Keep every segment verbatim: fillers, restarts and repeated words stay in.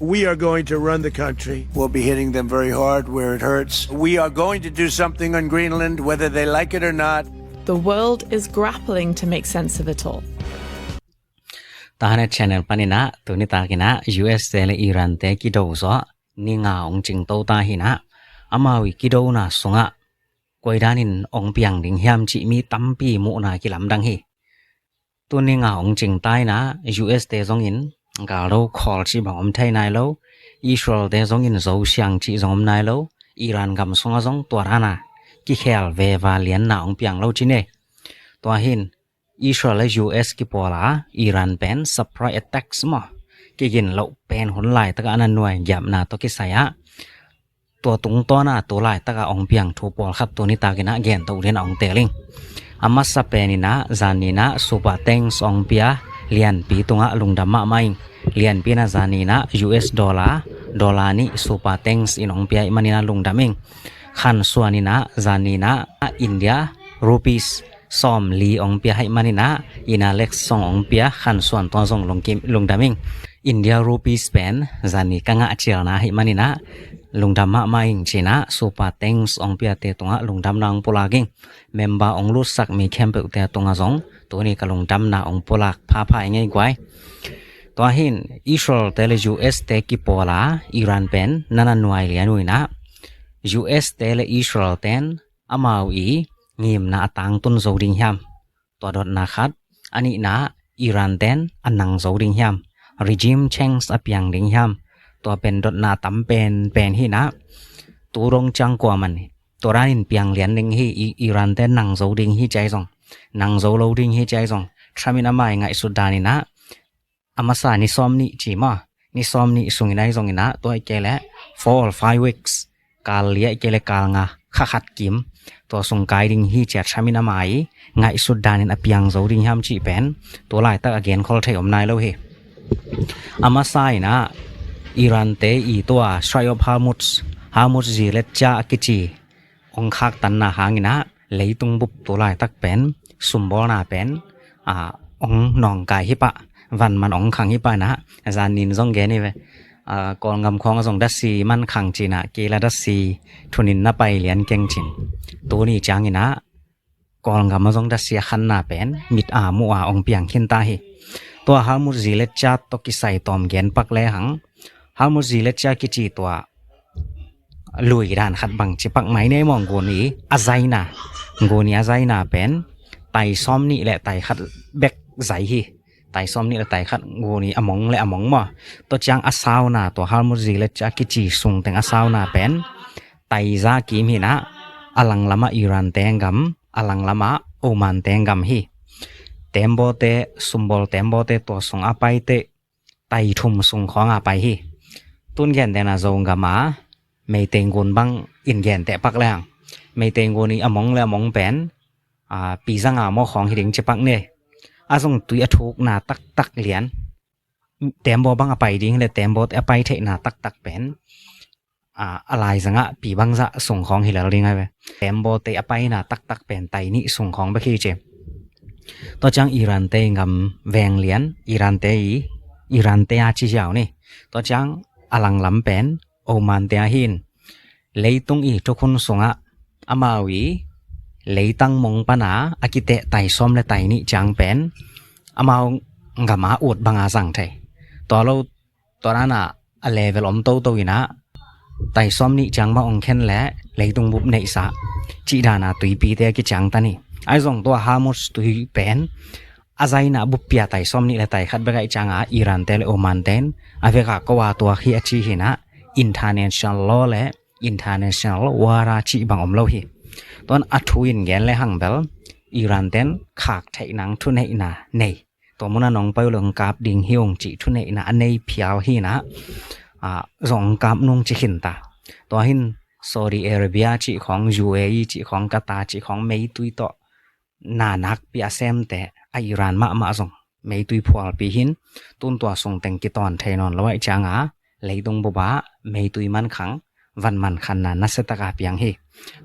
We are going to run the country. We'll be hitting them very hard where it hurts. We are going to do something on Greenland, whether they like it or not. The world is grappling to make sense of it all. Tahanet channel paninah tunitakinah U S te le Iran te kido zawh ninga hong cingto ta hinah, amau i kidona sungah koidanin hong piang ding hiam cih mi tampi muhna kilamdang hi. Tuninga hong cingtaina U S te zongin galdo khawl cih bang om thei nai lo, Israel te zongin zo siang cih zong om nai lo, Iran gam sungah zong tua dana kikhel veva lianna hong piang lo cine. Tua hin Israel le U S kipawla Iran pen surprise attacks maw, kigin loh pen hun laitakah a na nuai giapna tawh kisai-ah tua tungtawna tu laitakah hong piang thu pawlkhat tunitakinah gento dina hong teling. A masa peninah zaninah super tanks hong pia, lianpi tungah lungdam mahmah ing. Lianpi na zaninah U S dollar, dollar nih super tanks in hong pia ih maninah lungdam ing. Khansuaninah zaninah India rupees sawm li hong pia haih maninah, ina lek song hong pia khansuan tua zong lungdam ing. India rupees pen zani ka ngah cialna haih maninah lungdam mahmah ing cinah, super tanks hong piate tungah lungdamna hong pulak ing. Member hong lutsak mi khempeuhte tungah zong tuni ka lungdamna hong pulak phapha ing ei guai. Tua hin Israel te le U S te kipawla Iran pen nana nuai lian uinah, U S te le Israel ten amau i ngimna a tangtun zo ding hiam? Tua dotna khat. A nihna, Iran ten a nang zo ding hiam? Regime change a piang ding hiam? Tua pen dotna tam penpen hinah, tu dong ciang kuaman tua danin piang lian ding hi. Iran ten nang zo ding hi ciai zong, nang zo lo ding hi ciai zong, Trump in amai ngaihsut daninah a masa ni sawm nih ci maw, ni sawm nih sungin ahi zonginah tua ih kei leh four or five weeks, kal li aih kei leh kal nga, kha khat kim, tua sung kai ding hi cia Trump in amai ngaihsut danin a piang zo ding hiam cih pen tu laitak a genkhol thei om nai lo hi. A masa inah Iran te i tua Strait of Hormuz, Hormuz zi letcia a kici hong khaktanna hanginah leitung bup tu laitak pen sumbawlna pen hong nawngkai hi pah, vanman hong khang hi pah inah, zanin zong gen hi ve. Kawlngam khawng a zong dasi man khang cinah kila dasi thunin na pai lian keng cin. Tuni cianginah Kawlngam a zong dasi a khanna pen mit a muh a hong piang khinta hi. Tua Hormuz zi letcia tawh kisai tawm gen pak lehang, Hormuz zi letcia kici tua lui dan khat bang ci pak mai nei maw, guni a zaina, guni a zaina pen tai sawm nih le tai khat bek zai hi. Tai sawm nih le tai khat, guni a mong le a mong maw. Tua ciang a sauna tua Hormuz zi letcia kici sungteng a sauna pen tai za kim hinah, a langlamah Iran te gam, a langlamah Oman te gam hi. Tembaw te, sumbawl tembaw te tua sung a pai te tai thum sung khawng a pai hi. Tun gentehna Zogam a Meitei gun bang in genteh pak lehang, Meitei gun i a mong le a mong pen pi zanga maw khawng hi ding ci pak ne. A zong tui a thukna taktak lian, tembaw bang a pai ding le tembaw te a pai theihna taktak pen a laizangah pi bangzah sung khawng hi lel ding a ve. Tembaw te a paina taktak pen tai nih sung khawng bek hi ci. Tua ciang Iran te i gam veng lian, Iran te i, Iran te a ci hiau ni. Tua ciang a langlam pen Oman te a hin, leitung i thukhun sungah amau i leitang mong pana a kiteh tai sawm le tai nih ciang pen amau gama ut banga zang thei. Tua lo tua dana a level om toto inah tai sawm nih ciang bang hong khen le leitung bup neihsa cih dana tuipite a kiciangtan hi. Ahi zong tua Hormuz tui pen a zaina buppia tai sawm nih le tai khat bek aih cianga Iran te le Oman ten a veka ko a tuak hi a ci hinah, international law le international water cih bang om lo hi. Tuan a thu in gen le hang bel Iran ten khak theih nang thuneihna nei, tua muna nong pai uh le hong kap ding hi ung cih thuneihna a nei phial hinah, zong hong kap nung ci khinta. Tua hin Saudi Arabia cih khawng, U A E cih khawng, Qatar cih khawng meitui tawh na nakpi a semte a Iran mahmah zong meitui phualpi hin, tun tua sungteng kitawn thei nawn lo aih cianga leitung bupa meitui mankhang, van mankhanna nasiataka piang hi.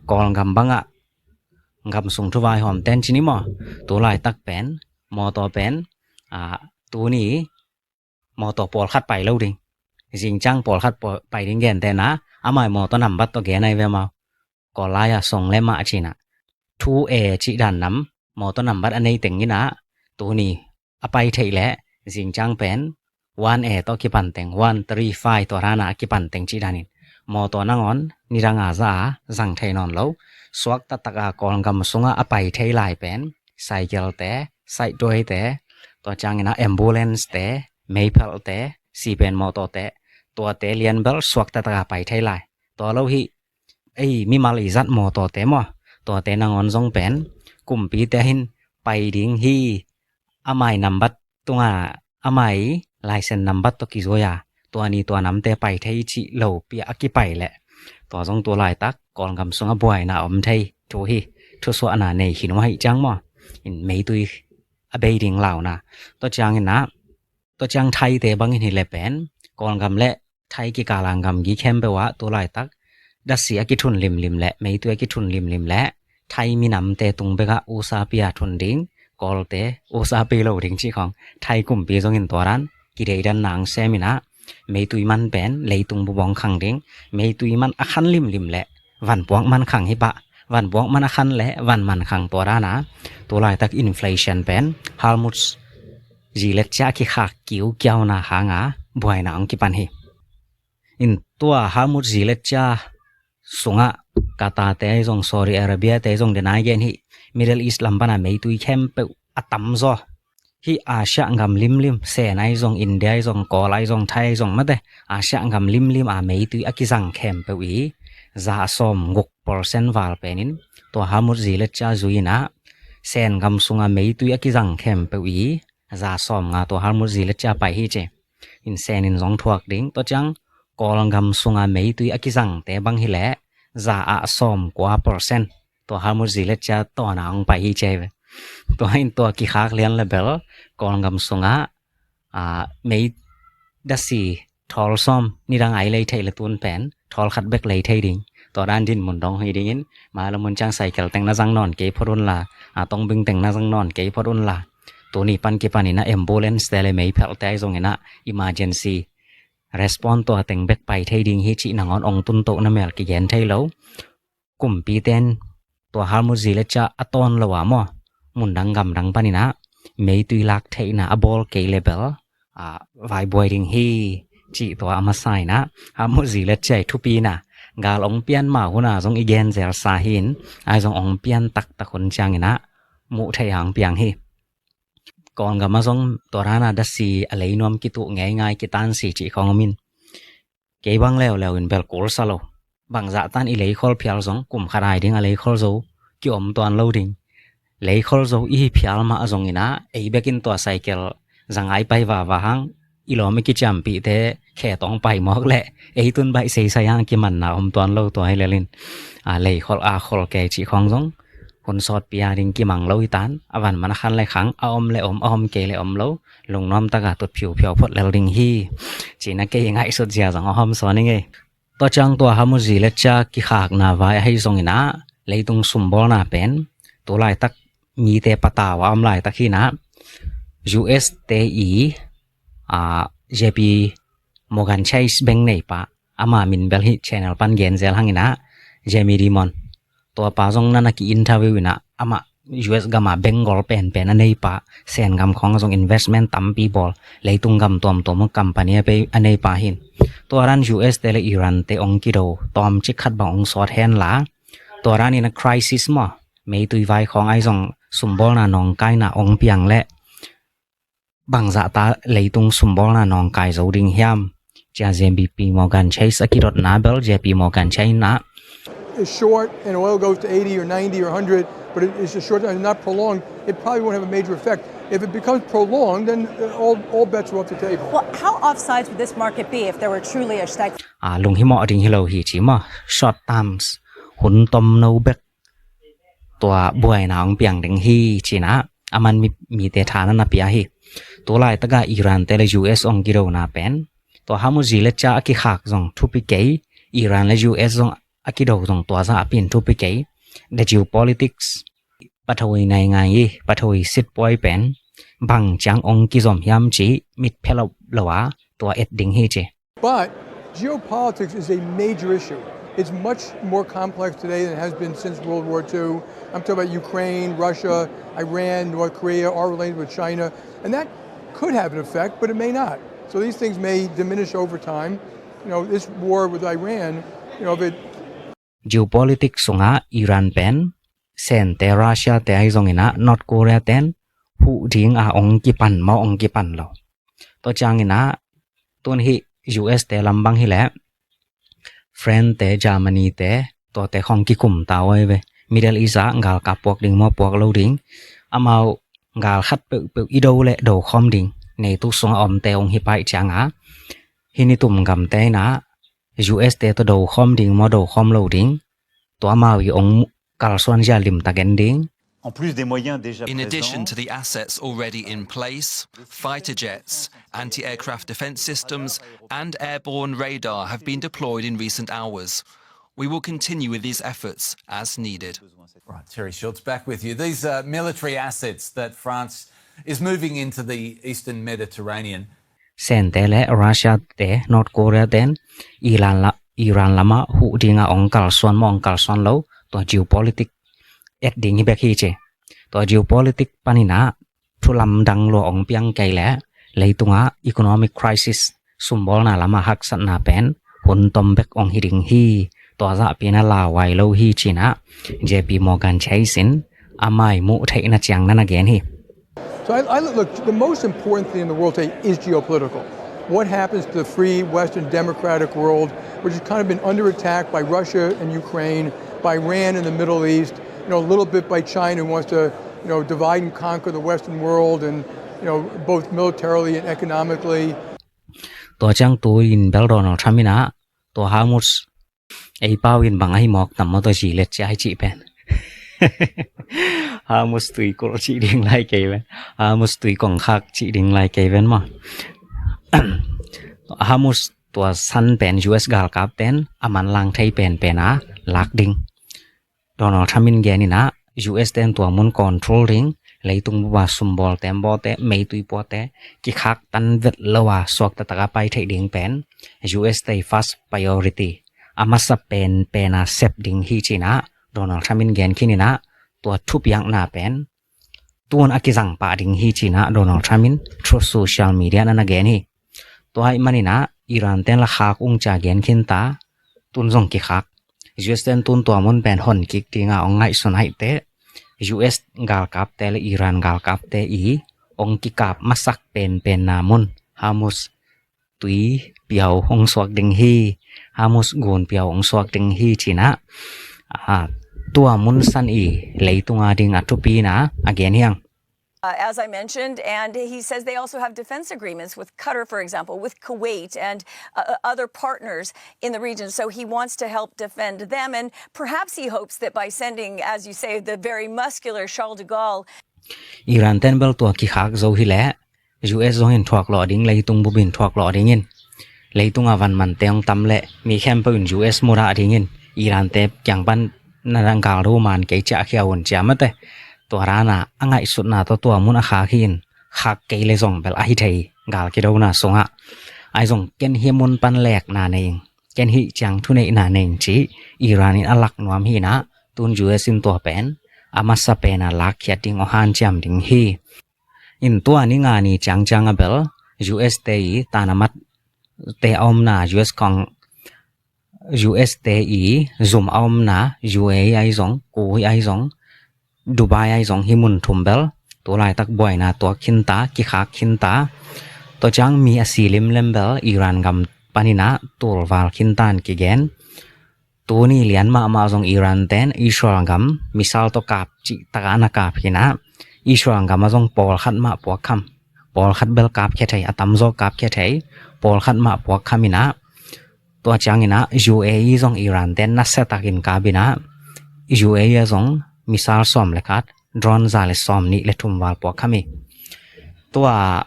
Kawlgam bangah gam sung thu vaihawm ten ci ni maw, tu laitak pen mawtaw pen tuni mawtaw pawlkhat pai lo ding. Zingciang pawlkhat paw-, pai ding gentehna, amah i mawtaw nambat tawh gen ahi ve maw. Kawl lai-a song le mah cinah, two A cih dan nam, mawtaw nambat a nei teng inah, tuni a pai theih leh, zingciang pen one A tawh kipan teng, one, three, five tua dana a kipan teng cih danin, mawtaw nangawn nidanga za a zang thei nawn lo. Suak taktak a Kawlgam sungah a pai thei lai pen, cycle-te, saihtuaite, tua cianginah ambulance-te, meiphelhte, si pen mawtawte, tuate lianbel suak taktak a pai thei lai. Tua lo hi, ei, mimal i zat mawtawte maw, tuate nangawn zong pen kumpite hin pai ding hi. Amah i nambat tunga, amah i license nambat tawh kizui-a, tua ni tua namte pai thei cih lopi a kipai leh, tua zong tu laitak Kawlgam sungah buaina om thei thu hi. Thusuahna nei khin uh ahih ciang maw, in meitui a bei ding launa. Tua cianginah, tua ciang Thaite bangin hi le pen, Kawlgam le Thai kikala gamgi khempeuh ah tu laitak dasi a kithun limlim le meitui a kithun limlim le Thai minamte tung bekah usapi a thun ding, Kawlte usapi lo ding cih khawng, Thai kumpi zongin tua dan kideidan nang seminah, meitui man pen leitung bubawng khang ding, meitui man a khan limlim le vanpuak man khang hi pah, vanpuak man a khan le van man khang tua dana, tu laitak inflation pen Hormuz zilet cia a kikhak kiukiauna hanga buaina hong kipan hi. In tua Hormuz zilet cia sungah Qatar-te ahi zong, Saudi Arabia-te ahi zong, denai gen hi, Middle East lam pana meitui khempeuh a tamzaw. Hih Asia gam limlim, Sen ahi zong, India ahi zong, Kawl ahi zong, Thai ahi zong, mate, Asia gam limlim a meitui a kizang khempeuh i za a sawm guk percent val penin tua Hormuz zilet cia zui inah, Sen gam sunga meitui a kizang khempeuh i za a sawm nga tua Hormuz zilet cia pai hi ci. In Sen in zong thuak ding, tua ciang Kawlgam sunga meitui a kizangte bang hi leh za a sawm kua percent tua Hormuz zilet cia tawna hong pai hi ci ahi ve. Tua in tua kikhak lian le bel, Kawlgam sungah, a, mei dasi thawl sawm nidang ai lei theih le tun pen thawl khat bek lei thei ding. Tua dan din mun dong hi dingin, mah le mun ciang cycle teng na zang nawn kei phot unla, a, tongbing teng na zang nawn kei phot unla, tuni pan kipan inah ambulance-te le meiphelhte ahi zong inah emergency response tua teng bek pai thei ding hi cih nangawn ong tuntoh na mel kigen thei lo. Kumpiten tua Hormuz zilet cia a tawn lo a maw, mundang gamdang paninah meitui lak theihna a bawl kei le bel, a, vaibuai ding hi cih tua a masa inah Hormuz zilet cia i thupina gal ong pian mah huna zong i genzel sa hi in, ai zong ong pian taktak hun cianginah muh theih hang piang hi. Kawlgam ah zong tua dana dasi a leinuam kituh ngeingai kitansi cih khawng om in, kei bang leuleu in bel kul sa lo. Bangzah tan i leikhol phial zong kum khat ai ding a leikhol zo kiom tuan lo ding. Leikhol zo i hi phial mah zonginah ei bekin tua cycle zangai pai vava hang i lawm i kiciampihte khe tawng pai mawk leh ei tun baih seisai hang kimanna om tuan lo tua hi lelin, a, leikhol a khol kei cih khawng zong hun sawtpi a ding kimang lo hi tan, a van man a khan le khang, a om le om, a om kei le om lo, lungnuam taka tut phiuphiau phot lel ding hi. Cina kei ngaihsut zia zong a hawm sawn i ngei. Tua ciang tua Hormuz zilet cia kikhakna vai ahi zonginah leitung sumbawlna pen tu laitak mite patau a om laitak hinah, U S te i, a, J P Morgan Chase bank neipa, ama min bel hih channel pan genzel hanginah, Jamie Dimon, tuapa zong nana ki-interview inah, amah U S gama bank gol penpen a neipa, Sen gam khawng zong investment tampi bawl, leitung gam tuamtuam a company a pei a neipa hin. Tua dan U S te le Iran te ong kido tawmcik khat bang ong sawt henla, tua dan inah crisis maw, meitui vai khawng ai zong sumbawlna nawngkaina ong piang leh bangzahta leitung sumbawlna nawngkai zo ding hiam? Cia J P Morgan Chase a kidotna bel, J P Morgan Chase na. Is short and oil goes to eighty or ninety or a hundred, but it, it's a short time, not prolonged, it probably won't have a major effect. If it becomes prolonged, then, uh, all, all bets are off the table. Well, how offsides would this market be if there were truly a stag- A, lunghimawh ding hi lo hi ci maw. Short terms, hun tomno bek tua buaina hong piang ding hi cinah, a man mi, mite tha na na pia hi. Tu laitaka Iran te le U S ong kidona pen, tua Hormuz zilet cia a kikhak zong thupi kei, Iran le U S zong a kido zong tua zah a pin thupi kei. The geopolitics, pathoi naingai i, pathoi sitpuai pen bang ciang ong kizom hiam ci mitphe lo lo a tua et ding hi ci. But geopolitics is a major issue. It's much more complex today than it has been since World War Two. I'm talking about Ukraine, Russia, Iran, North Korea, our relations with China. And that could have an effect, but it may not. So these things may diminish over time. You know, this war with Iran, you know, if it Geopolitics sungah Iran pen Sente Russia te ahi zonginah North Korea ten huh ding a ong kipan maw ong kipan lo. Tua cianginah tun hih U S te lambang hileh France te, Germany te, tuate khong kikum ta uh ahi ve. Middle East ah galkap puak ding maw puak lo ding, amau gal khat peuhpeuh i do le do khawm ding. NATO sungah omte ong hi paih cianga hih nitum gamte inah U S te tawh do khawm ding maw do khawm lo ding, tua amau i ong kalsuan zia limtak en ding. In addition to the assets already in place, fighter jets, anti-aircraft defense systems, and airborne radar have been deployed in recent hours. We will continue with these efforts as needed. Right, Terry Schultz back with you. These are military assets that France is moving into the eastern Mediterranean. Sente le Russia te, North Korea ten Iran, la, Iran lama huh dinga ong kalsuan maw ong kalsuan lo, tua geopolitic et ding hi bek hi ci. Tua geopolitic paninah thu lamdang lua ong piang kei le leitunga economic crisis, sumbawlna lama haksatna pen hun tom bek ong hi ding hi. Tua zahpina lauai lo hi cinah J P Morgan Chase in a mai muh theihna ciang nana gen hi. So I, I look, the most important thing in the world today is geopolitical. What happens to the free Western democratic world, which has kind of been under attack by Russia and Ukraine, by Iran in the Middle East, you know, a little bit by China, who wants to, you know, divide and conquer the Western world, and, you know, both militarily and economically. Tua ciang tu in bel Donald Trump inah tua Hormuz ei pau in bang ahi mawk tam maw tua zi let cia hi cih pen. Hormuz tui kulh cih ding lai kei pen. Hormuz tui kongkhak cih ding lai kei pen maw. Hormuz tua san pen U S galkap ten a manlang thei penpen a lak ding. Donald Trump in gen inah U S ten tua mun control ding, leitung bupa sumbawl tembawte, meitui puate kikhak tan vet lo a suakta taka pai theih ding pen U S te first priority, a masa penpen a sep ding hi cinah Donald Trump in gen khin inah tua thupiakna pen tun a kizang pah ding hi cinah Donald Trump in through social media nana gen hi. Tua ahih maninah Iran ten la khak ung cia gen khinta, tun zong kikhak. U S ten tun tua mun pen hon kik dinga ong ngaihsun ahihteh U S galkapte le Iran galkapte i ong kikap masak penpenna mun Hormuz tui piau ong suak ding hi, Hormuz gun piau ong suak ding hi cinah tua mun san i leitunga ding a thupina a gen hiang. Uh, as I mentioned, and he says they also have defense agreements with Qatar, for example, with Kuwait and uh, other partners in the region. So he wants to help defend them, and perhaps he hopes that by sending, as you say, the very muscular Charles de Gaulle. Iran ten bel tua kikhak zo hileh U S zong in thuak lawh ding, leitung bup in thuak lawh dingin. Leitunga van mante ong tam leh mi khempeuh in U S mudah dingin. Iran te kiang pan na dang gal do man kei ciah khia un cia mate. Tua rana a ngaihsutna tawh tua mun a khak hi in, khak kei le zong bel ahi thei gal kidona sungah. Ai zong ken hi mun pan lekna nei ing, ken hi ciang thuneihna nei ing ci Iran in a lak nuam hi inah tun U S in tua pen a masa pen a lak khiat ding aw hanciam ding hi. In tua ni nga ni ciangciang a bel U S te i tanamat te a omna U S kong U S te i zum a omna U A E ai zong, Kuwait ai zong, Dubai ai zong hi mun thum bel tu laitak buaina tuak khinta, kikhak khinta. Tua ciang mi a si limlem bel Iran gam paninah tulval khintan kigen. Tuni lian mahmah zong Iran ten Israel gam missile tawh kap cih taka na kap hinah Israel gam a zong pawlkhat mah puak kham. Pawlkhat bel kap khia thei, a tamzaw kap khia thei, pawlkhat mah puak kham inah. Tua cianginah U A E zong Iran ten nasia takin kap inah U A E a zong missile sawm le khat, drone za le sawm nih le thum val puak kham hi. Tua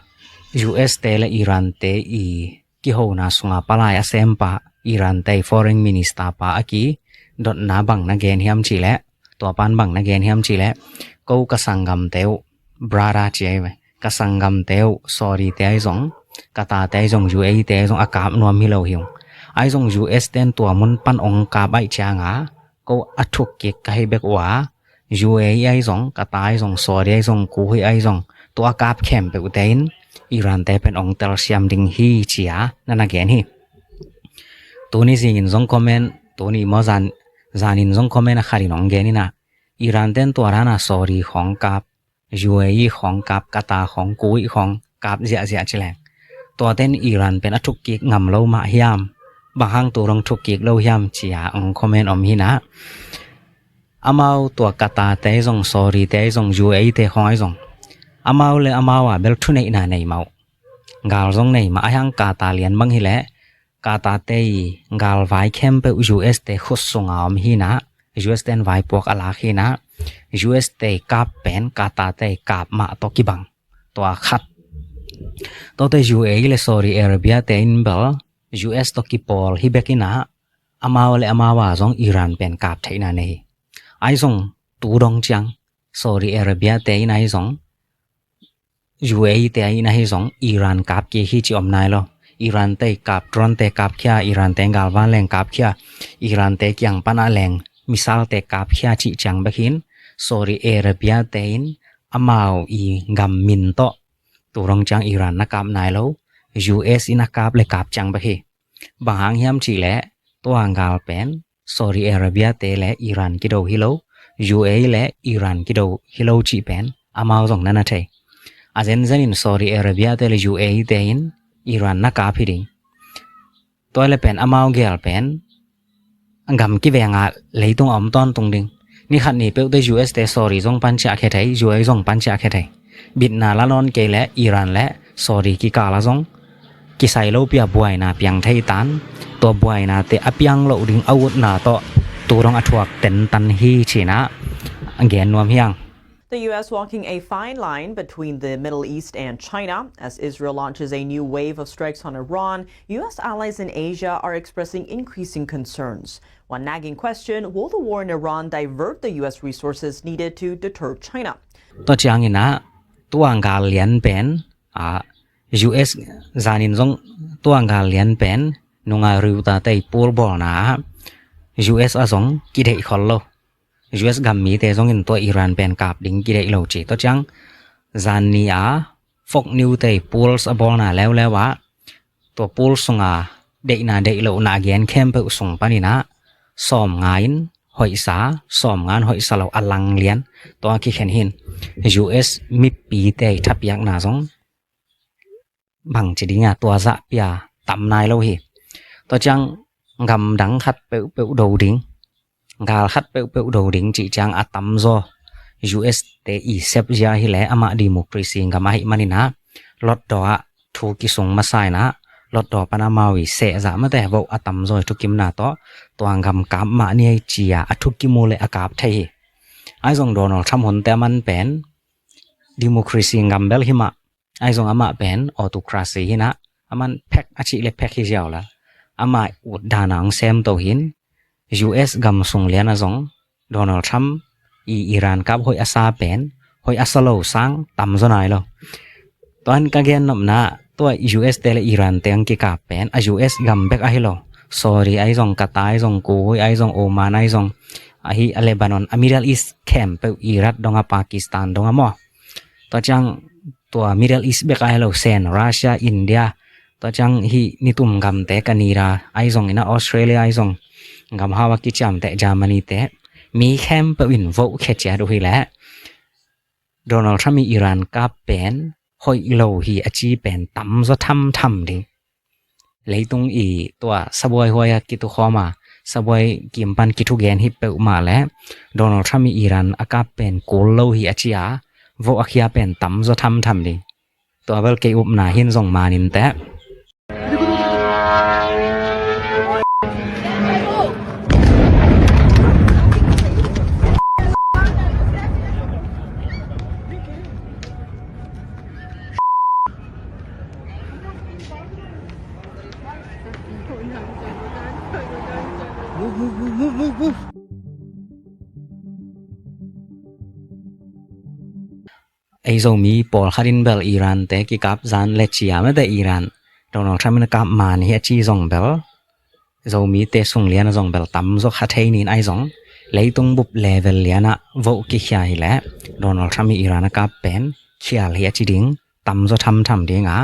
U S te le Iran te i kihona sunga palai a sempa Iran te i foreign minister pa a kidotna bang na gen hiam cihleh, tua pan bang na gen hiam cihleh, ko ka sanggamte uh, brother ci ai ve, ka sanggamte uh Saudi te ai zong Qatar te ahi zong, U A E te ahi zong a kap nuam hi lo hi ung. Ahi zong U S ten tua mun pan ong kap ahih cianga ko a thuk kik ka hi bek uh a, U A E ahi zong, Qatar ahi zong, Saudi ahi zong, Kuwait ahi zong, tua a kap khempeuh te in Iran te pen ong telsiam ding hi ci-a na na gen hi. Tuni zingin zong comment, tuni maw zan, zanin zong comment a khat in ong gen in ah, Iran ten tua dana Saudi khawng kap, U A E khawng kap, Qatar khawng, Kuwait khawng kap ziahziah ci leng, tua ten Iran pen a thuk kik ngam lo mah hiam? Bang hang tu dong thuk kik lo hiam ci-a ong comment om hi in ah, amau tua Qatar te ahi zong, Saudi te ahi zong, U A E te khawng ahi zong, amau le amau a bel thuneihna nei mah uh. Gal zong nei mah, ahi hang Qatar lian bang hi leh Qatar te i galvai khempeuh U S te khut sunga om hi in ah, U S ten vaipuak a lak hi in ah, U S te kap pen Qatar te kap mah tawh kibang. Tua khat. Tuate U A E le Saudi Arabia te in bel U S tawh kipawl hi bek in ah, amau le amau a zong Iran pen kap theihna nei hi. Ahi zong tu dong ciang Saudi Arabia te in ahi zong, U A E te in ahi zong Iran kap kik hi ci om nai lo. Iran te kap, drone te kap khia, Iran te galvan leng kap khia, Iran te kiang pan a leng missile te kap khia cih ciang bek hin, Saudi Arabia te in amau i gam min tawh tu dong ciang Iran na kap nai lo. U S in a kap le kap ciang bek hi. Bang hang hiam cih leh tua gal pen Saudi Arabia te le Iran kido hi lo, U A E le Iran kido hi lo cih pen amau zong na na thei. A zenzen in Saudi Arabia te le U A E te in Iran na kap hi ding. Tua le pen amau gel pen gam kivenga leitung a om tawntung ding. Ni khat ni peuhte U S te Saudi zong panciah khia thei, U A E zong panciah khia thei. Bitna la nawn kei le Iran le Saudi kikal a zong kisai lo pia buaina piang thei tan, tua buainate a piang loh ding a utna tawh tu dong a thuak tentan hi ci-in ah gen nuam hi ung. The U S walking a fine line between the Middle East and China. As Israel launches a new wave of strikes on Iran, U S allies in Asia are expressing increasing concerns. One nagging question: will the war in Iran divert the U S resources needed to deter China? Tua ciangin ah tua gal lian pen, ah, U S zanin zong tua gal lian pen nunga riuta tei pulbawlna ah U S a zong kideih khol lo. U S gam mite zongin tua Iran pen kap ding kideih lo ci. Tua ciang zan ni a Fox News tei polls a bawlna leuleu ah tua poll sunga deihna deih lohna a gen khempeuh sung panin ah sawmnga in hoihsa, sawmnga in hoihsa lo a lang lian tua kikhen hin. U S mipite thapiakna zong bangci ding a tua zah pia tam nai lo hi. Tua ciang gamdang khat peuhpeuh do ding, gal khat peuhpeuh do ding cih ciang a tamzaw U S te i sep zia hi leh amah democracy gam ahih manin ah lotdaw ah thu kisung masa in ah lotdaw pan amau i sehzah mate vote a tamzaw i thukimna tawh tua gam kap mah ni ei ci-a a thukim uh leh a kap thei hi. Ahi zong Donald Trump hunte a man pen democracy gam bel hi mah, ahi zong amah pen autocracy hi in ah, a man phek a cih le phek hi ziau la. Amah ut dan a hong sem to hin, U S gam sung lian a zong Donald Trump i Iran kap hoih a sa pen hoih a sa lo sang tamzaw nai lo. Tuan ka gen nopna, tua U S te le Iran te hong kikap pen a U S gam bek ahi lo. Saudi ahi zong, Qatar ahi zong, Kuwait ahi zong, Oman ahi zong, ahi a Lebanon, a Middle East khempeuh, Iraq dong a, Pakistan dong a maw. Tua ciang tua Middle East bek ahi lo sen, Russia, India, tua ciang hih nitum gamte, Canada ahi zong in ah, Australia ahi zong, gam hau a kiciamteh Germany te, mi khempeuh in vote khia ciat uh hi leh Donald Trump i Iran kap pen hoih lo hi a ci pen tamzaw thamtham ding. Leitung i tua sabuai huai a kitukhawm a, sabuai kim pan kithugen hi peuhmah leh Donald Trump i Iran a kap pen kul lo hi a ci a vote a khia pen tamzaw thamtham ding. Tua bel kei upna hin zong manin teh. ei Zomi pawlkhat in bel Iran te kikap zan le ci a, mate Iran Donald Trump in a kap man hi a ci zong bel, Zomite sung lian a zong bel tamzaw kha thei nin, ahi zong leitung bup level lian ah vote kikhia hi leh Donald Trump i Iran a kap pen khial hi a ci ding tamzaw thamtham ding a,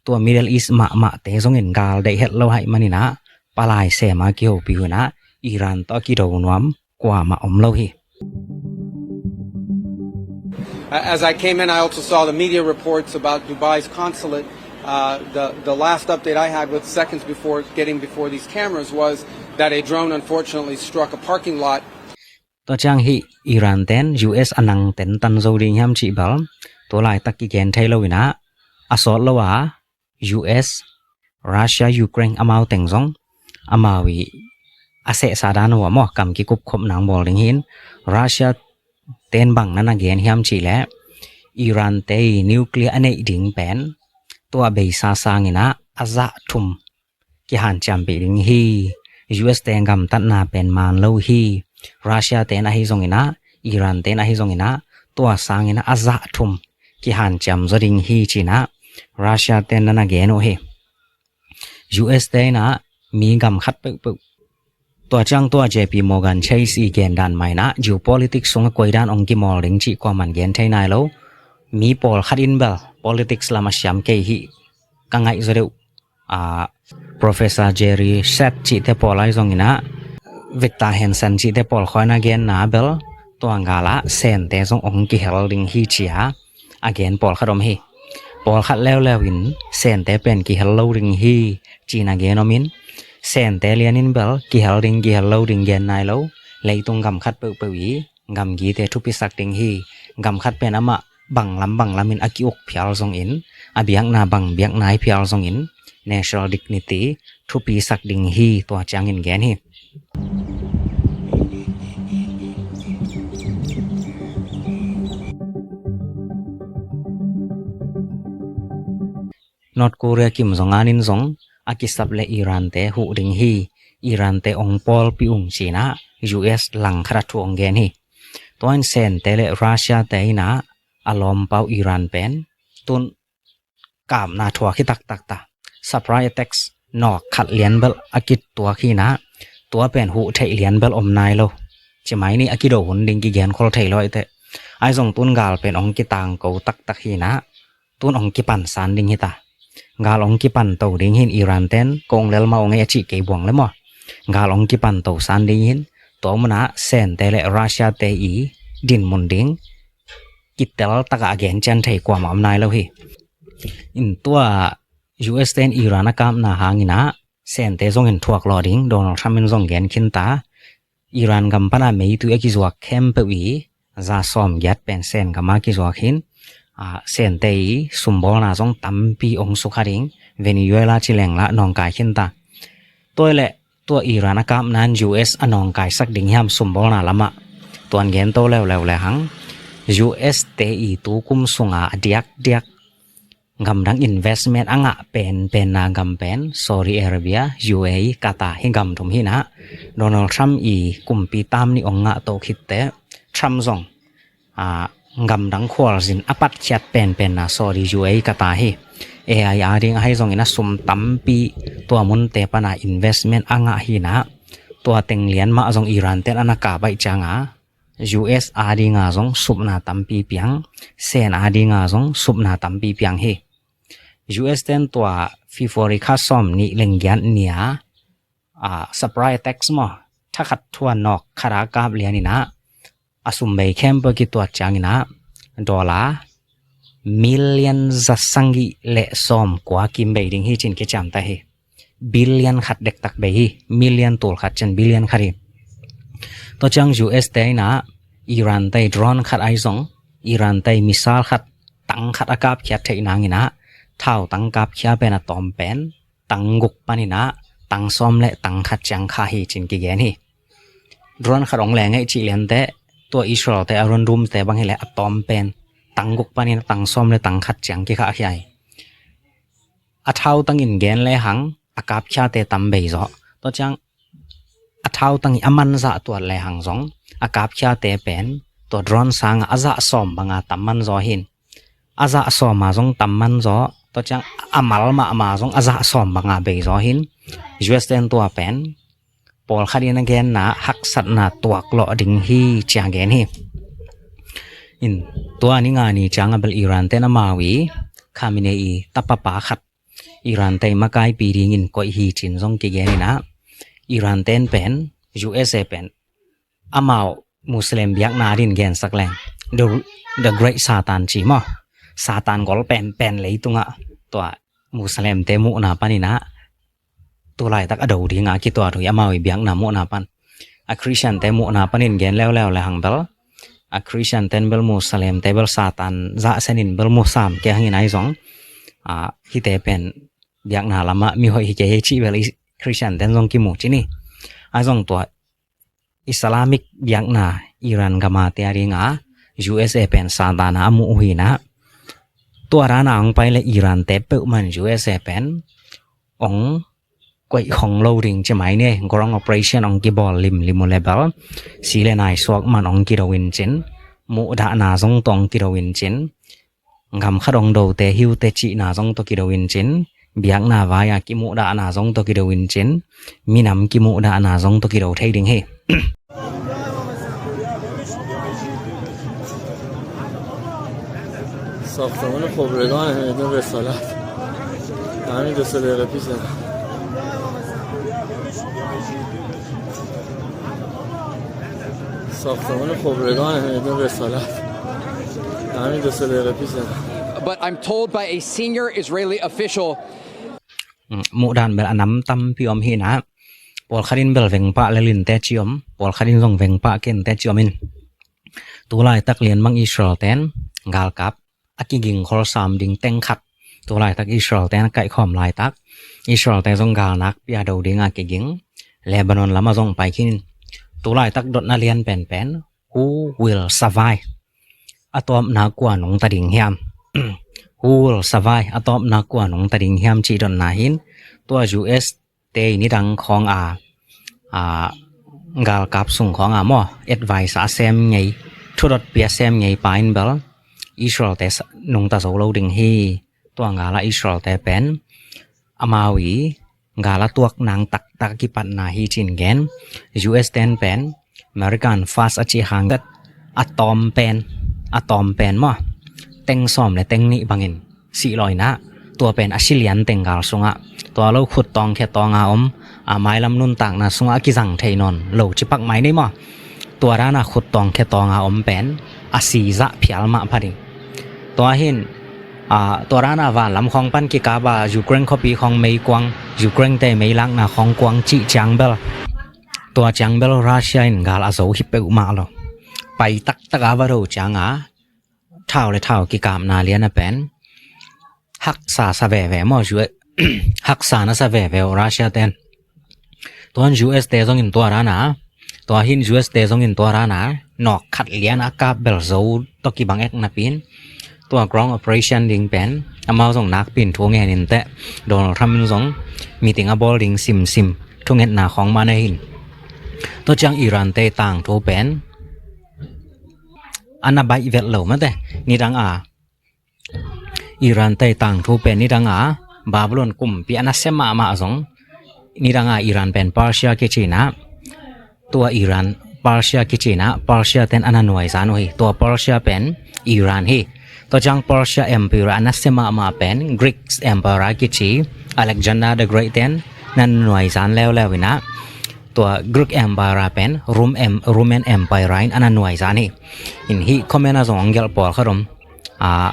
tua Middle East mahmahte zongin gal deih het lo ahih manin ah palai sem a kihopih uh in ah Iran tawh a kido nuam kuamah om lo hi. As I came in, I also saw the media reports about Dubai's consulate. Uh, the, the last update I had with seconds before getting before these cameras was that a drone unfortunately struck a parking lot. Tua ciang hih Iran ten U S a nang tentan zo ding hiam cih bel tua laitak kigen thei lo in ah, a sawt lo a U S, Russia, Ukraine amau teng zong amau i a sehsa dan uh a maw kam kikupkhop nang bawl ding hi in, Russia ten bang na na gen hiam cih leh Iran te i nuclear a neih ding pen tua beisa sangin ah a zah thum kihanciampih ding hi. U S te gamtatna pen man lo hi. Russia ten ahi zongin ah, Iran ten ahi zongin ah tua sangin ah a zah thum kihanciam zaw ding hi ci in ah Russia ten na na gen uh hi. U S te in ah mi gam khat peuhpeuh, tua ciang tua J P Morgan Chase i gen dan mah in ah geopolitics sung a koi dan ong kimawl ding cih kuaman gen thei nai lo. Mi pawlkhat in bel politics lam a siam kei hi ka ngaih zaw deuh. Professor Jerry Sett cihte pawl ahi zongin ah, Victor Hanson cihte pawl khawng a genna bel tua gal ah Sente zong ong kihel ding hi ci a a gen pawlkhat om hi. Pawlkhat leuleu in Sente pen kihel lo ding hi ci-in a gen om in, Sente lian in bel kihel ding kihel lo ding gen nai lo. Leitung gam khat peuhpeuh i gamgite thupisak ding hi. Gam khat pen amah banglam banglam in a ki-uk phial zongin, a biakna bang biakna hi phial zongin, national dignity thupisak ding hi, tua ciangin gen hi. North Korea Kim Jong Un in zong a kisap le Iran te huh ding hi, Iran te ong pawlpih ung ci-in ah U S langkhat a thu ong gen hi. Tua in Sente le Russia te in ah a lawmpa uh Iran pen tun kapna thuak hi taktak ta. Surprise attacks nawk khat lian bel a kituak hi in ah, tua pen huh theih lian bel om nai lo. Ci mai ni, a kido hun ding kigen khol thei lo ahih teh. Ahi zong tun gal pen ong kitangko taktak hi in ah, tun ong kipan san ding hi ta. Gal ong kipan to ding hi in, Iran ten kong lel mah ong ei a cih kei buang le maw. Gal ong kipan to san ding hi in, tua mun ah Sente le Russia te i dinmun ding kitel tak a a gen cian thei kuamah om nai lo hi. In tua U S ten Iran a kapna hangin ah Sente zongin thuak lawh ding, Donald Trump in zong gen khin ta. Iran gam pan a meitui a kizuak khempeuh i za sawm giat pen Sen gam a kizuak hi in, Sente i sumbawlna zong tampi ong sukha ding, Venezuela ci leng lah nawngkai khin ta. Tua i leh tua Iran a kapna in U S a nawngkaisak ding hiam sumbawlna lamah? Tuan gen to leuleu le hang, U S te i tu kum sunga a diakdiak gamdang investment a ngah penpenna gam pen Saudi Arabia, U A E, Qatar hi gam thum hi in ah, Donald Trump i kumpi tam nih ong ngah to khit teh Trump zong gamdang khualzin a patkhiat penpenna Saudi, U A E, Qatar hi. A I a ding ahi zongin a sum tampi tua munte pan a investment a ngah hi in ah, tua teng lian mah zong Iran ten a na kap ahih ciang a U S a ding a zong supna tampi piang, Sen a ding a zong supna tampi piang hi. U S ten tua February kha sawm nih leng giat ni a surprise attacks maw, thakhat thua nawk khat a kap lian in ah, a sum bei khempeuh kituat ciangin ah dollar million za sagih le sawm kua kim bei ding hi ci-in kiciam ta hi. Billion khat dektak bei hi, million tul khat ciang billion khat hi. Tua ciang U S te in ah Iran te i drone khat ahi zong, Iran te i missile khat, tank khat a kapkhiat theih nangin ah, thautang kapkhia pen a tawm pen tank guk panin ah tank sawm le tank khat ciang kha hi ci-in kigen hi. Drone khat ong leng ei cih lian teh, tua Israel te Iron Dome te bang hi leh a tawm pen tank guk panin ah tank sawm le tank khat ciang kikhahkhia hi. A thautang in gen le hang a kapkhiate tam bei zaw. Tua ciang a thautang i a manzah tuat le hang zong a kapkhiate pen tua drone sangah a zah sawm banga tam man zaw hi in. a zah sawm a zong tam man zaw, tua ciang a mal mahmah zong a zah sawm banga bei zaw hin, U S ten tua pen pawlkhat in a genna haksatna tuaklawh ding hi ci a gen hi. In tua ni nga ni ciang a bel Iran ten amau i Khamenei i tapapa khat Iran te i makaipi dingin koih hi cin zong kigen inah, Iran ten pen U S A pen amau Muslim biakna din gensak leng the, the Great Satan ci maw, Satan gol penpen leitungah tua Muslim te muhna paninah tulaitak a do dinga kituat uh hi amau i biakna muhna pan. A Christian te muhna panin gen leuleu le hang bel, a Christian ten bel Muslim te bel Satan zahsenin bel musam ke hangin ai zong, a, hite pen biakna lamah mi hoih hi ke hei cih bel i Christian ten zong kimu cini. A zong tua Islamic biakna Iran gama te a dinga U S A pen Satan a muh uh hinah, tua dana hong pai le Iran te peuhman U S A pen ong koih khong lo ding ci mai ne, ground operation ong kibawl limlim uh le bel, si le nai suak man ong kido in cin, muhdahna zong tawh ong kido in cin, gam khat ong dote hiute cihna zong tawh kido in cin, biakna vai-a kimuhdahna zong tawh kido in cin, minam kimuhdahna zong tawh kido thei ding hi. ساختمان خبرگان میدون رسالت. همین دو سه دقیقه پیش زدم. ساختمان خبرگان میدون رسالت. همین دو سه دقیقه پیش زدم. But I'm told by a senior Israeli official. Muhdan bel a nam tampi om hinah, pawlkhat in bel vengpah lelin teci om, pawlkhat in zong vengpah ken teci om in, tulaitak lianmang Israel ten galkap a kiging kholsam ding teng khat, tulaitak Israel ten a kaihkhawm laitak, Israel te zong galnak pia do dinga kiging, Lebanon lama zong pai khin in, tulaitak dotna lian penpen, who will survive? A tawpna kua nungta ding hiam? Who will survive? A tawpna kua nungta ding hiam cih dotna hin, tua U S te i nidang khawng a, a, galkap sung khawng a maw, advice a sem ngei, thudotpi a sem ngei pa in bel Israel te nungta zo lo ding hi. Tua gala Israel te pen amau i gala tuak nang taktak kipatna hi cin gen. U S ten pen American first a cih hang a tawm pen, a tawm pen maw, teng sawm le teng nih bangin sih lawinah, tua pen a silian teng gal sungah, tua lo khut tawng khe tawnga om, a mailam nuntakna sungah a kizang thei nawn lo cipak mai nei maw? Tua dana khut tawng khe tawnga om pen a sizah phial mah pha ding. Tua hin, a, tua dana vanlam khawng pan kikapa Ukraine khuapi khawng meikuang, Ukraine te meilakna khawng kuang cih ciang bel, tua ciang bel Russia in gal a zo hi peuhmah lo. Pai taktak a va do cianga thau le thau kikapna liana pen haksa sa veve maw, haksa na sa veve uh Russia ten. Tuan U S te zongin tua dana, tua hin U S te zongin tua dana nawk khat liana kap bel zo tawh kibang ek napin, tua ground operation ding pen amau zong nakpin thu ngenin teh, Donald Trump in zong meeting a bawl ding simsim thungetna khawng mah na hin. Tua ciang Iran te tangthu pen a na baih vet lo mate, nidang a Iran te tangthu pen nidang a Babylon kumpi a nasia mahmah zong, nidang a Iran pen Persia kicinah, tua Iran Persia kicinah, Persia ten a na nuaizan uh hi. Tua Persia pen Iran hi. Tua ciang Persia Empire a nasia mahmah pen Greek Empire kici, Alexander the Great ten na nuaizan leuleu inah, tua Greek Empire pen Rom em, Roman Empire in a na nuaizan hi. In hih comment a zong ong gelh pawlkhat om, a,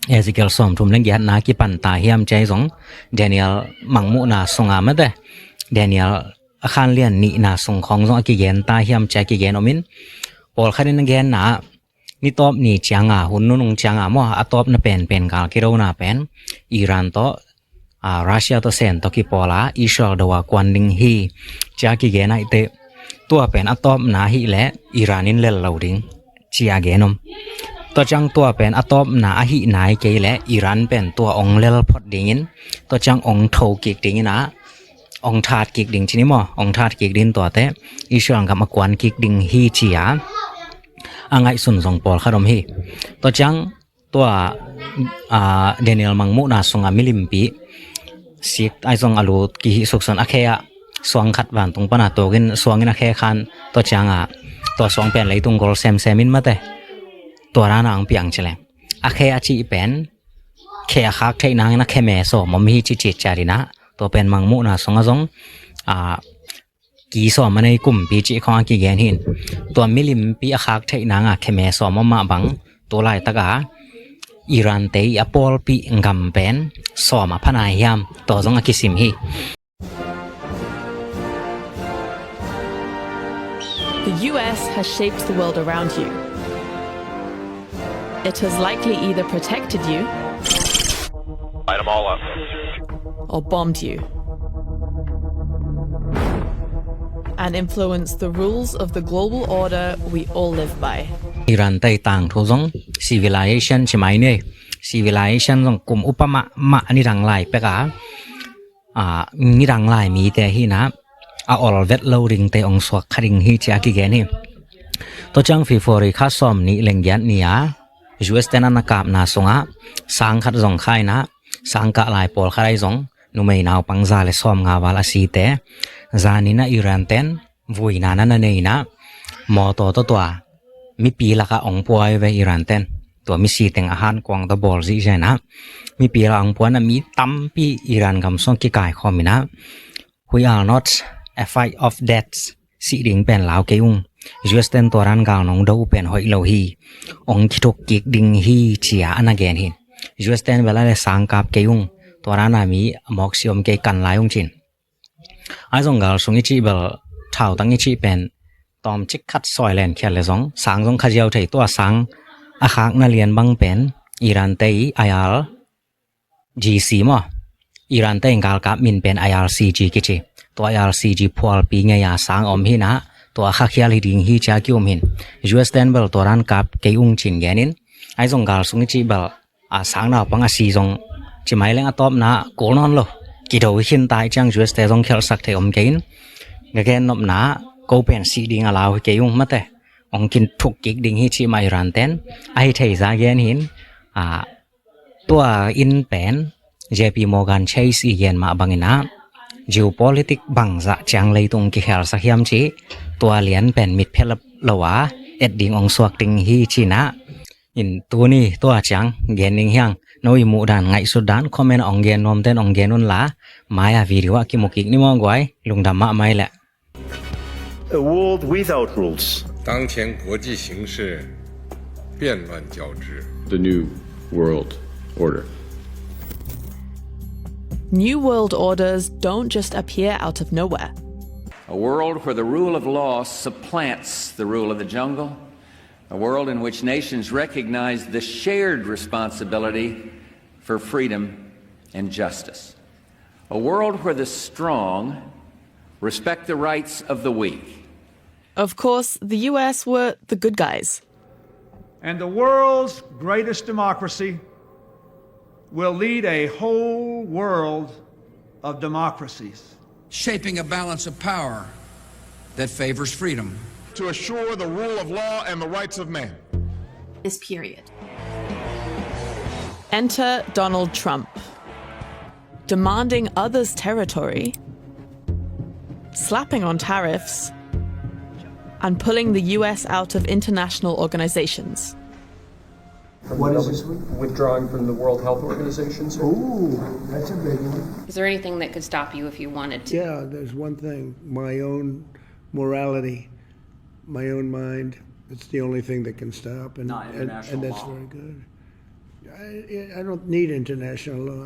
Ezekiel sawmthum le giatna kipan ta hiam ci a hi zong, Daniel mangmuhna sunga mate, Daniel a khan lian nihna sung khawng zong a kigen ta hiam ci a kigen omin, pawlkhat in a genna ah, ni tawp ni cianga, hun nunung cianga maw, a tawpna penpen gal kidona pen Iran tawh, a, Russia tawh sen tawh kipawla Israel do a kuan ding hi ci a kigen ahih teh, tua pen a tawpna ahih leh Iran in lel lo ding ci a gen om. Tua ciang tua pen a tawpna ahih nai kei leh Iran pen tua ong lel phot dingin, tua ciang ong tho kik dingin a, ong that kik ding cini maw, ong that kik ding tuate Israel gam a kuan kik ding hi ci a, a ngaihsun zong pawlkhat om hi. Tua ciang tua, a, Daniel mangmuhna sungah milimpi sik ai zong a lut kihih suksun a khe ah suang khat vantung pana tukin suangin a khe khan tua ciangah tua suang pen leitung gol semsem in mate tua rana ang piang cileng a khe a cih pen khe a khak theih nangin a khe me sawm om hi ci cit ciat inah tua pen mangmuhna sungah zong, a, ki sawm a nei kumpi cih khong a kigen hin tua milimpi a khak theih nanga khe me sawm om mah bang tu laitaka Iran te i a pawlpi gam pen sawm a phanai hiam tua zong a kisim hi. The U S has shaped the world around you. It has likely either protected you Light 'em all up. or bombed you and influenced the rules of the global order we all live by. Iran tei tangthu zong civilization ci mai ni. Civilization zong kum upa mahmah nidang lai peka, a, nidang lai mite hinah a ol vet lo dingte ong suak kha ding hi cia kigen hi. Tua ciang February kha sawm nih lenggiat ni-a U S ten a na kapna sungah sang khat zong khainah sang kah lai pawl khat ai zong numei naupang za le sawm nga val a site zaninah Iran ten vuina na na neinah mawtaw tawtua mipi lakah ong puai ve Iran ten. Tua misi teng a han kuang ta bawl zihzenah mipi lakah ong puanah mi tampi Iran gam sung kikaikhawm inah we are not a fight of death sih ding pen lau kei ung. U S ten tua ran gal nong do uh pen hoih lo hi. Ong kithuk kik ding hi cia a na gen hi. U S ten bela le sang kap kei ung. Tua rana mi a mawk si om kei kan lai ung cin. Ai zong gal sung i cih bel thautang i cih pen tawm cik khat sawi len khial le zong sang zong kha ziau thei tua sang a khakna lian bang pen Iran te i I R G C maw? Iran te in galkap min pen I R C G kici. Tua I R C G phualpi ngei a sang om hinah tua kha khial hi ding hi cia ki um hin. U S ten bel tua ran kap kei ung cin genin ai zong gal sung i cih bel a sang naupang a si zong ci mai leng a tawpna kul nawn lo. Kido i khin tai ciang U S te zong khialsak thei om kei in. Nga gen nopna ko pen si ding a lau hi kei ung mate. Ong kin thuk kik ding hi ci mai Iran ten a hi thei za gen hin. A, tua in pen J P Morgan Chase i gen mah banginah geopolitic bangzah ciang leitung kikhelsak hiam ci tua lian pen mitphelap lo a et ding ong suak ding hi cinah in tuni tua ciang gen ning hiang. No i muh dan ngaihsut dan comment ong gen nuamten ong gen unla mai-a video ah kimu kik ni maw guai. Lungdam mahmai leh. A world without rules. 当前国际形势变乱交织。 The New World Order. New world orders don't just appear out of nowhere. A world where the rule of law supplants the rule of the jungle, a world in which nations recognize the shared responsibility for freedom and justice, a world where the strong respect the rights of the weak. Of course, the U S were the good guys. And the world's greatest democracy will lead a whole world of democracies. Shaping a balance of power that favors freedom. To assure the rule of law and the rights of man. This period. Enter Donald Trump, demanding others' territory, slapping on tariffs, and pulling the U S out of international organizations. What is this one? Withdrawing from the World Health Organization, sir? Ooh, that's a big one. Is there anything that could stop you if you wanted to? Yeah, there's one thing. My own morality, my own mind. It's the only thing that can stop. And, Not and, international and that's law. Very good. I, I don't need international law.